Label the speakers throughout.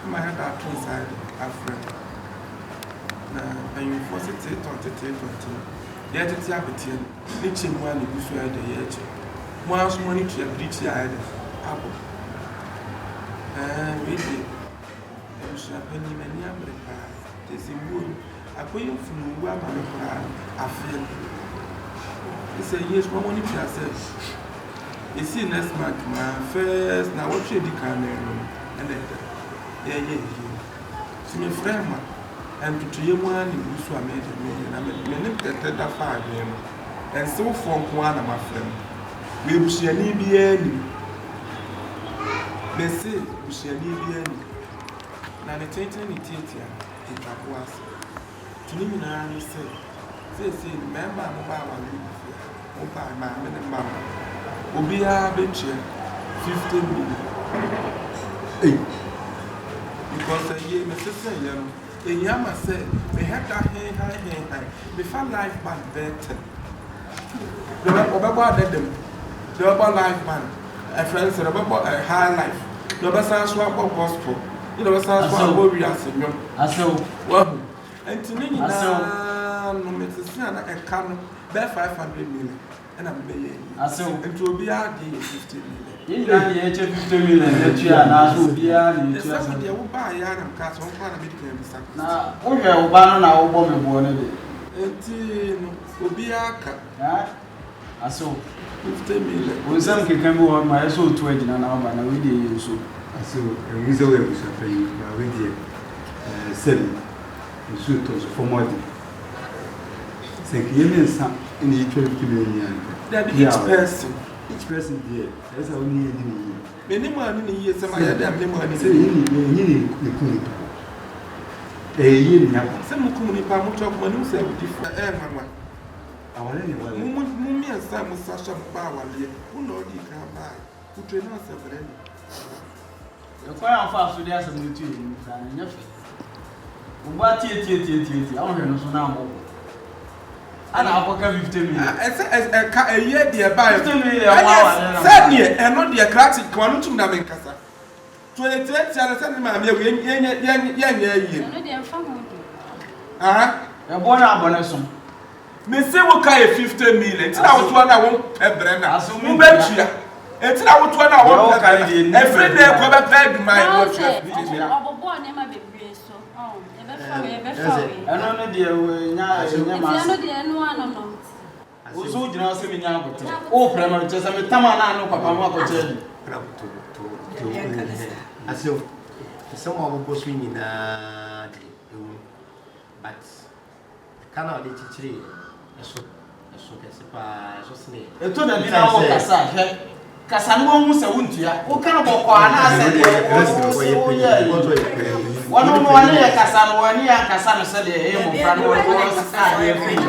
Speaker 1: Na mayɛ da ato nsa ayɛ dɛn afrɛ mo. Na mpanyimfoɔ se teetɔn teteetɔn nti no, yɛretete abeteɛ no, ne kyɛ mu ara na ɛgu so ayɛ dɛn yɛrekyɛ. Mo ara nso mo ani tua birikyi a ayɛ dɛn abɔ. Ɛɛ wei deɛ, abusua panin m'ani abere paa. Kyerɛ sɛ wuo no, akɔyɛ mfunuwuo ama me koraa no, afeɛ no. Kyerɛ sɛ yesu mo ani tua sɛ, ɛsii next month mu ara, first naawɔtwe a ɛdi kan no no, ɛna ɛda yɛreyɛ ayie no. Nti mefrɛɛ mo a, ntotoeɛ mu ara na ɛgu so a meyɛ deɛ meyɛ, na me ne tɛtɛ da fa adwene no, nsewfoɔ nko ara na mafrɛ mo. Wei busuani biara nnim. Mese busuani biara nnim. Na ne tenten ne tiatia no, ɛtwa bo ase. Nti ne nyinaa ne sɛ, seesei no, mmarima a mobaa awareɛ mu fie ha, mobae, maame ne mma no, obiara bɛtua 50 million. Ei! Because ɛyie, meseseeɛ no, ɛhia ma sɛ mehɛ da henhan henhan, mefa live band bɛyɛ 10. Deɛ ɔbɛbɔ adada mu, deɛ ɔbɛbɔ live band, ɛfrɛ no sɛ deɛ ɔbɛbɔ eh, high life, deɛ ɔbɛsan so abɔ gospel, ne deɛ ɔbɛsan so abɔ wiase nnwom. Wahu? Nti ne nyinaa no mesese a na ɛka no bɛyɛ 500 million ɛna mebɛyɛ yi. Nti obiara deɛ yɛ 50 million.
Speaker 2: Yɛn nyinaa na yɛkyɛ 50 million na atua anaasɛ obiara na yɛtua
Speaker 1: sɛ. Ɛsɛ wo deɛ wobaa yɛ a na mekaa sɛ wo nko ara na medi kan bisa
Speaker 2: question. Na wohwɛ wo ba no na wobɔ me boɔ no deɛ.
Speaker 1: Nti no obiara ka.
Speaker 2: Haa Asew.
Speaker 1: 50 million.
Speaker 2: Wo nsɛm keka bi wɔ hɔ nom a ɛyɛ sɛ otu agyina na woba na wei deɛ yɛ nsuo.
Speaker 3: Asew, ɛwom sɛ woyɛ abusuapanyin but wei deɛ ɛɛ sɛbi nsuo tɔ nso fam ɔden. Sɛ nka yɛn mmiɛnsa na yɛtwa 50 million yi a nka.
Speaker 1: Dabi each person.
Speaker 3: Each person deɛ ɛyɛ sɛ wo ne yɛn di no yie.
Speaker 1: Me ne mo anni no yie sɛ mayɛ dɛn me ne mo anni no
Speaker 3: yie. Sɛ yɛnyi ne kum nipa ɛyɛ yie ne yaba.
Speaker 1: Sɛ mo kum nipa mo to akoma no mu sɛ awudifo ɛyɛ nwanwa.
Speaker 3: Aware ne wale.
Speaker 1: Mo mo mmiɛnsa a mo sa so a mo ba awaleɛ wo na ɔdii kan baaɛ wo tire no asɛ brɛ me.
Speaker 2: Ɛkwan a wofaa so de asɛm no too anim koraa no, ɛnyɛ fɛ. Wo ba tiatiatiatiatia, wohwɛ no so na ammɔ wo. Ana akɔka 50 million.
Speaker 1: Ɛsɛ ɛka ɛyɛ deɛ ɛbaeɛ.
Speaker 2: 50 million ho awareɛ na.
Speaker 1: Sɛdeɛ ɛno deɛ krakye ka w'ano tum na menkasa. To yɛ tiatia no sɛ ne maame awu yɛnyɛ yɛnyɛ ayie no.
Speaker 4: Ɛno deɛ mfa ho deɛ.
Speaker 1: Aha.
Speaker 2: Ɛboɔ no abɔ ne so.
Speaker 1: Mese wo ka yɛ 50 million nti na wotoa no a wompɛ brɛ no a wobɛtua nti na wotoa no a wompɛ brɛ no ɛfiri dɛ kɔ bɛpɛ adwuma yɛ na watua 50 million.
Speaker 4: Ɔbobɔɔ nneɛma bebree so yɛbɛfa wei yɛbɛfa wei.
Speaker 2: Ɛno no deɛ ɛnyɛ
Speaker 4: m'asɛm. Nti ɛno deɛ ɛno ano no.
Speaker 2: Wo nso wogyina hɔ sɛ menya aboterɛ. Woprɛ me kyerɛ sɛ metam a na ano papa no akɔkyɛ adi.
Speaker 5: Asew, nsɛm a wɔbobɔ so nyinaa deɛ ɛwom but Ɛka no a ɔde kyekyeree yɛn no, ɛso, ɛso kɛse paa, ɛso sene yɛn.
Speaker 2: Ɛtɔ da bi na wokasa a, hwɛ, kasa no wɔnhu sɛ wontua. Woka no bɔkɔɔ anaasɛ deɛ woyɛ yi. Wɔn no wɔne yɛ kasa no, wɔne yɛ ankasa no sɛdeɛ ɛyɛ mmɔfra no wɔsesa adeɛ firi hɔ.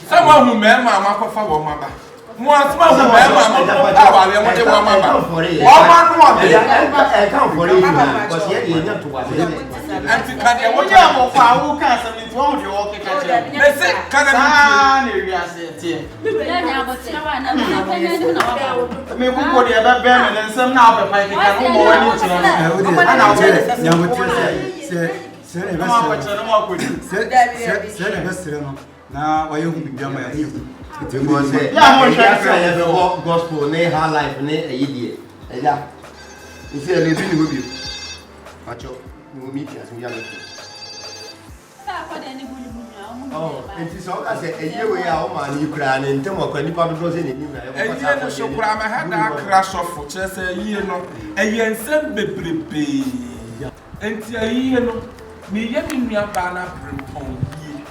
Speaker 1: Sɛ moahu mmarima a moakɔfa wɔn aba. Mo a mo ahu mmarima a mo mo awareɛ mo de wɔn aba. Wɔn ano ɔden.
Speaker 5: Ɛka mfɔre yi nyinaa, kɔsi yɛ deɛ nya ntoboase sɛ.
Speaker 1: Ɛnti ka deɛ
Speaker 2: woyɛ. Woyɛ abɔfra a woka asɛm no nti wɔn deɛ wɔkeka kyerɛ wo.
Speaker 1: Mese ka na
Speaker 2: mi tie. Saa na ewiase ɛteɛ. Me koko deɛ ɛbɛbɛn me ne nsɛm na abɛpa keka no wobɔ w'ani kyerɛ no. Ɛna wobɛ.
Speaker 3: Nyabotrɛ sɛ sɛ sɛ na ɛbɛsrɛ no. Na wayɛ hu biribi ama yɛn ho yɛ hu.
Speaker 5: Nti mo sɛ ɛyɛ sɛ yɛbɛbɔ gospel ne high life ne ɛyi deɛ ɛya nti ɛno ebi ne hɔ bio pakyɛ mewɔ meeting ase meyɛ mɛfo nti sɛ ɔka sɛ ɛyie wei a woma ne yi koraa ne ntɛm ɔkora nipa dodoɔ sɛ n'anim na yɛkɔfa saa
Speaker 1: ɛyie no so koraa ma ha da akra sɔfo kyerɛ sɛ ɛyie no ɛyɛ nsɛm bebrebee nti ɛyie no meyɛ me nua baa no aberempɔn yie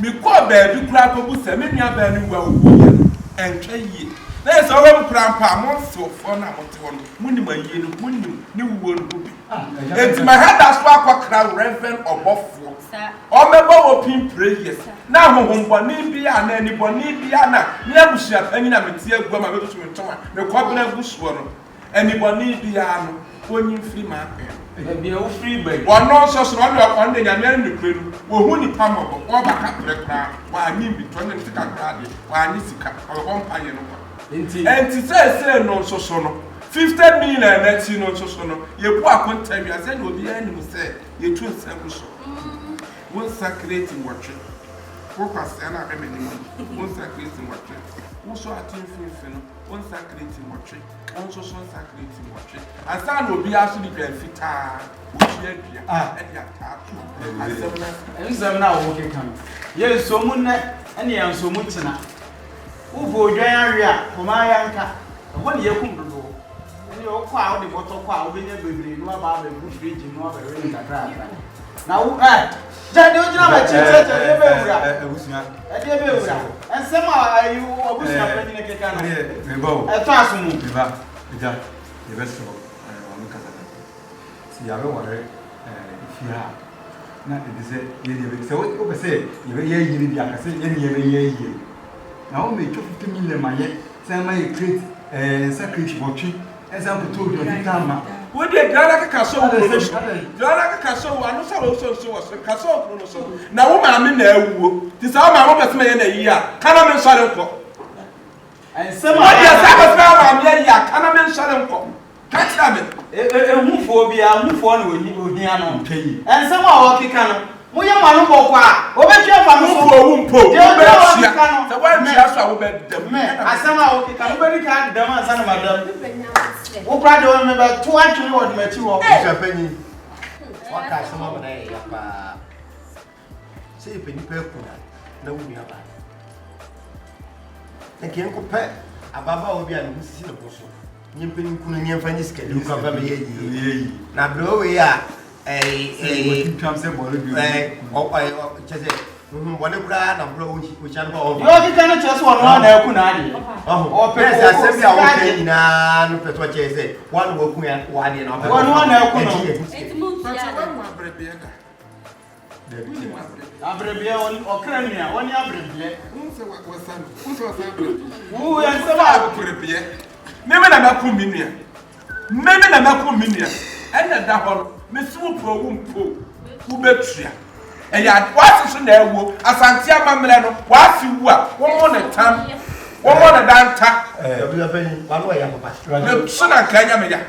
Speaker 1: Mekɔɔ baabi koraa kɔbu sɛ me nuabaa no wu a ɔwuiɛ no, ɛntwa yie. Na yɛ sɛ ɔwɔ mu koraa mpo a, mo Nsewfoɔ no a mote hɔ no, monim ayie no, monim ne wuo no ho bi. Enti mahɛda so akɔkra Rev. Ɔbɔfoɔ, ɔmmɛbɔ open prayers, na ahohombɔne biara anaa anibɔne biara na me abusua panyin a mete agua mu a mɛtutu me ntoma, me kɔbena agu soɔ no, Anibɔne biara no, onyi mfiri m'akwan mu.
Speaker 2: Baabi a wofiri ba yi.
Speaker 1: Ɔno nso so no, ɔno deɛ, ɔno deɛ Nyame anim nokorɛ no, wɔhu nipa mmɔbɔ, ɔba kaprɛ koraa, wannye bi, tɔ ne sika koraa deɛ, wannye sika, ɔbɛbɔ mpaeɛ no kwa.
Speaker 2: Enti.
Speaker 1: Enti seesei no nso so no, 50 million no akyi no nso so no, yɛbu akonta wie a, sɛdeɛ obiara nim sɛ yɛtu nsa gu so. Wo nsa kreti nwɔtwe, wo kwasea no a hwɛ m'anim no, wo nsa kreti nwɔtwe, wo nso ate mfimfini no, wo nsa kreti nwɔtwe, wo nso so nsa kreti nwɔtwe. Ansa na obiara nso de dwan fitaa, otua dua de ataa to asɛm no ase.
Speaker 2: Nsɛm no a wokeka no, yɛnsɔ mu nnɛ ne yɛnsɔ mu kyena. Wopɛ odwan awe a, kɔma ayɛnka. Ɛhɔ na yɛkum dodoɔ. Ɛnneɛ wokɔ a wode bɔtɔ kɔ a wobɛnya bebree na woaba abɛgu fridge mu na woabɛwe no nkakrakra. Na wo ɛ gya deɛ wogyina m'akyi kyerɛkyerɛ ɛdeɛ bɛyɛ wura. Ɛdeɛ bɛyɛ wura. Nsɛm a ayi w'abusua panyin keka no ɛtɔ aso mu.
Speaker 3: Meba agya yɛbɛsrɛ wo w'ano kasa kakra. Sɛ yɛabɛware efie ha a na ɛde sɛ yɛne yɛbɛ sɛ wopɛ sɛ yɛbɛyɛ ayie no bi a ka sɛ yɛne yɛbɛyɛ ayie no. Na wo metwa 50 million ma yɛ San ma yɛ crate ɛɛ nsa crate wɔtwe ɛsan koto odwa fitaa ma.
Speaker 1: Wo deɛ gyina na keka sɔ wo kunu no so gyina na keka sɔ wo ano sɛ wo sɔ nso wɔ so ka sɔ wo kunu no so na wo maame na awuo ti sɛ wo maame wopɛ sɛ mɛyɛ na yie a ka na me nsɔre nkɔ
Speaker 2: Nsɛm a
Speaker 1: wo deɛ sɛ wopɛ sɛ mɛyɛ wo maame ayie a ka na me nsɔre nkɔ. Ka kyerɛ me.
Speaker 2: Ehufoɔ biara, hufoɔ na ohia no. Nsɛm a wɔkeka no, moyɛ mo ano bɔkɔ a, wɔbɛtwe afa mo so.
Speaker 1: Hufoɔ wo mpo,
Speaker 2: Deɛ obiara a
Speaker 1: wobɛtua.
Speaker 2: ɔkeka no,
Speaker 1: Sɛ woantua so a, wobɛda mu.
Speaker 2: Me, asɛm a wokeka no, wobɛdi kan adeda mu ansa na mada mu. Wo koraa deɛ, mebɛto atwene wɔ m'akyi hɔ.
Speaker 5: Abusuapanyin, woaka asɛm ama no ayɛ ya paa. Sɛ yɛpɛ nnipa aku no a, na wo nua baa. Na nka yɛnkɔpɛ ababaawa bi a ne ho sisi ne ho so. Nyimpa no nku no ne yɛmfa nye sika duru kora mfa mɛyɛ yie. Na aberewa wei a kyɛ sɛ honhommɔne koraa na borɔ ɔhyia no kɔ ɔmfa.
Speaker 2: Deɛ ɔkeka no kyerɛ sɛ ɔno ara na aku n'adeɛ.
Speaker 5: Ɔpɛ sɛ asɛm bi a wɔka nyinaa no pɛ sɛ ɔkyerɛ sɛ wɔn na wɔaku w'adeɛ na ɔpɛ
Speaker 2: Ɔno ara na aku no. Aberebeɛ ɔkra nua ɔne aberebeɛ. Wo yɛ nsɛm a.
Speaker 1: Aberebeɛ meme na mɛko me nua meme na mɛko me nua ɛna da hɔ no mesi wo po wo mpo wobɛtua ɛyɛ ade wase so na awuo asante amammerɛ no wase wu a wɔmmɔ ne tam wɔmmɔ ne danta meso na nka ɛnyɛ me ya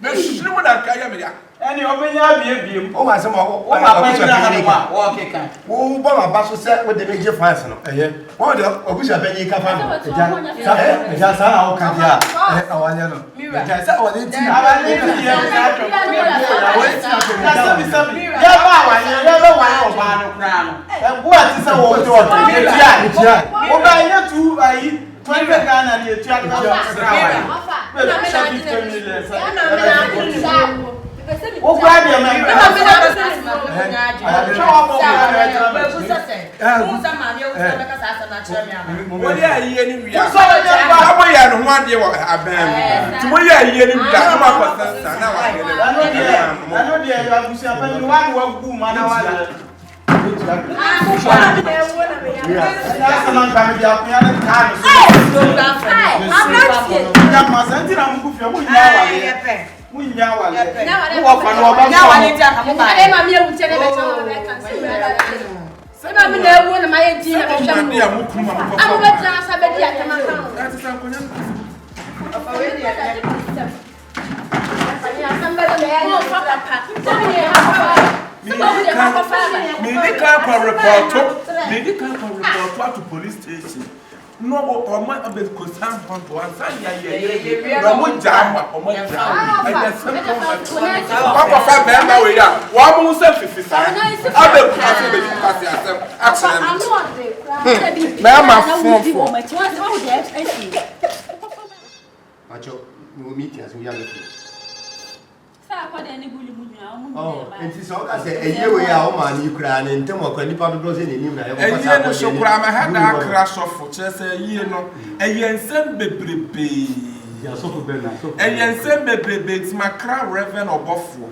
Speaker 1: Mesuro mu na anka ɛyɛ me ya.
Speaker 2: Ɛne ɔbɛnya abiebie mu.
Speaker 5: Wo asɛm a
Speaker 2: wo papa gyina ha nom a wɔkeka.
Speaker 5: Wo bɔ m'aba so sɛ wode me gye fans no.
Speaker 3: Ɛyɛ.
Speaker 5: Wɔn de ɔbusua panyin ka fa no.
Speaker 3: Ɛgya sa ɛgya saa na woka deɛ a ɛ awadeɛ no. Ɛgya sɛ awadeɛ nti na.
Speaker 2: Awadeɛ nti yɛ saa twɛm.
Speaker 3: Awadeɛ nti na twɛm.
Speaker 2: Na sɛbi sɛbi yɛba awadeɛ yɛbɛ ware ɔbaa no koraa no. Ɛboa ti sɛ wɔn de ɔdɔ yɛ tua. Wobɛ yɛ tu ayi. 20 Ghana ni etua de bɛ sra wa yi. Bɛ hyɛ 50 million sɛ wo kura deɛ mɛ mɛ hwɛ wa bɔ kura deɛ ɛgyina mɛ
Speaker 1: Mo yɛ ayie ni wia. Na mo yɛ ne ho adeɛ wɔ abɛn mu. Nti mo yɛ ayie ni wia na mo akɔ sansan na wa yɛ ne.
Speaker 2: Ɛno deɛ ɛno deɛ abusua panyin wa na wa gu ma na wa deɛ.
Speaker 1: Medi kan kɔ repɔto medi kan kɔ repɔto ato police station na ɔmo ɔmo abɛ kosan hɔnto ansa yɛ yɛ yɛ na ɔmo gyaa mo a ɔmo gyaa mo ɛyɛ simple matter wakɔfa bɛrima wei a wɔn mo nsa fifi saa abɛ kumase bɛ di kumase asɛm akyerɛ no mɛɛma fɔnfɔn.
Speaker 5: Pacho, me wɔ meeting ase wia me fie.
Speaker 4: Sɛ akɔda ne buli mu nyinaa ɔmo nyinaa
Speaker 5: Oh,
Speaker 4: ɛba.
Speaker 5: nti sɛ ɔka sɛ ɛyie wei a wo maame yi koraa ne ntɛm ɔkora nipa dodoɔ sɛ n'anim na yɛkɔfa saa
Speaker 1: Ɛyie no so
Speaker 5: akɔdeɛ ne
Speaker 1: koraa ma ha
Speaker 5: buli
Speaker 1: da
Speaker 5: hɔ no.
Speaker 1: akra sɔfo kyerɛ sɛ ɛyie no ɛyɛ nsɛm bebrebee
Speaker 3: Asɔfo bɛn na asɔfo
Speaker 1: ɛyɛ nsɛm bebrebee nti makra Reverend ɔbɔfoɔ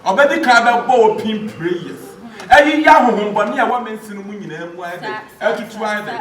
Speaker 1: ɔbɛdi kan bɛbɔ open prayers ɛyiyi ahohombɔne a ɛwɔ me nsene mu nyinaa mu ayɛ dɛ atutu ayɛ dɛ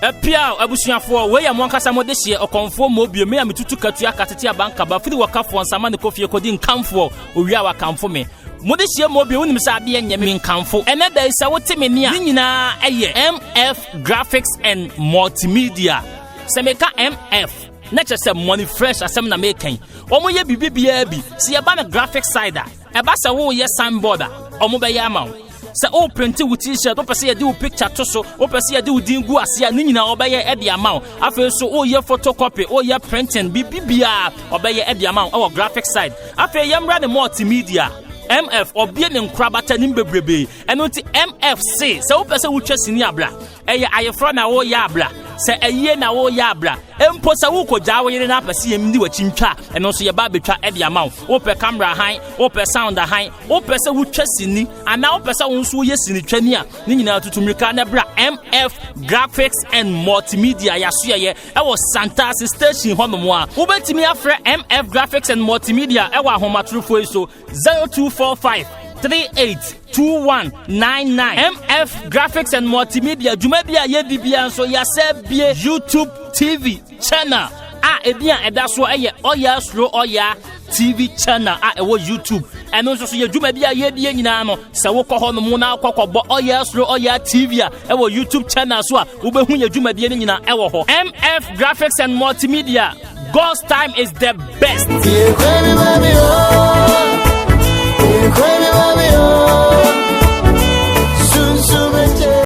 Speaker 6: Apia. Piaw, abusuafoɔ, wei yɛ mo ankasa mo dehyeɛ, ɔkɔmfoɔ Mobio, me a metutu katua ka tete abankaba, firi wɔkafoɔ nsama ne kɔfie kɔdi nkamfoɔ, owia a wakamfo me. Mo dehyeɛ Mobio, wonim sɛ adeɛ nyɛ me nkamfo. Ɛnɛ da yi sɛ wote me nne a, ne nyinaa ɛyɛ MF Graphics and Multimedia. Sɛ meka MF, na kyerɛ sɛ Money Fresh asɛm na meka yi. Wɔn yɛ biribi biara bi. Sɛ yɛba no graphic side a, ɛba sɛ woreyɛ signboard a, wɔn bɛyɛ ama wo. Sɛ woreprinte wo t-shirt, wopɛ sɛ yɛde wo picture to so, wopɛ sɛ yɛde wo din gu ase a, ne nyinaa wɔbɛyɛ de ama wo. Afei nso woreyɛ photocopy, woreyɛ printing, biribi biara wɔbɛyɛ de ama wo wɔ graphic side. Afei yɛmmra ne multimedia. MF, ɔbie ne nkorabata nim bebrebe. Ɛno nti MF se sɛ wopɛ sɛ wotwa sini abra, ɛyɛ ayeforɔ na woreyɛ abra, sɛ ayie na woreyɛ abra, mpo sɛ worekɔgyaa wo yere na apɛ sɛ yɛndi w'akyi ntwa a, ɛno nso yɛba abɛtwa de ama wo. Wopɛ camera hann, wopɛ sound hann, wopɛ sɛ wotwa sini anaa wopɛ sɛ wo nso woyɛ sinitwani a, ne nyinaa tutu mmirika na bra MF Graphics and Multimedia yɛasoɛyɛ ɛwɔ Santase Station hɔnom a. Wobɛtumi afrɛ MF Graphics and Multimedia ɛwɔ ahomatorofoɔ yi so 0245 38 2199. MF Graphics and Multimedia dwumadi a yɛdi biara nso yɛasɛ bie YouTube TV channel a ebi a ɛda so ɛyɛ Ɔyaa Suro Ɔyaa TV channel a ɛwɔ YouTube. Ɛno nso so yɛ dwumadi a yɛdie nyinaa no, sɛ wokɔ hɔ nom na wokɔkɔbɔ Ɔyaa Suro Ɔyaa TV a ɛwɔ YouTube channel so a, wobɛhu yɛ dwumadie no nyinaa ɛwɔ hɔ. MF Graphics and Multimedia, God's time is the best.
Speaker 7: Baby, baby, oh.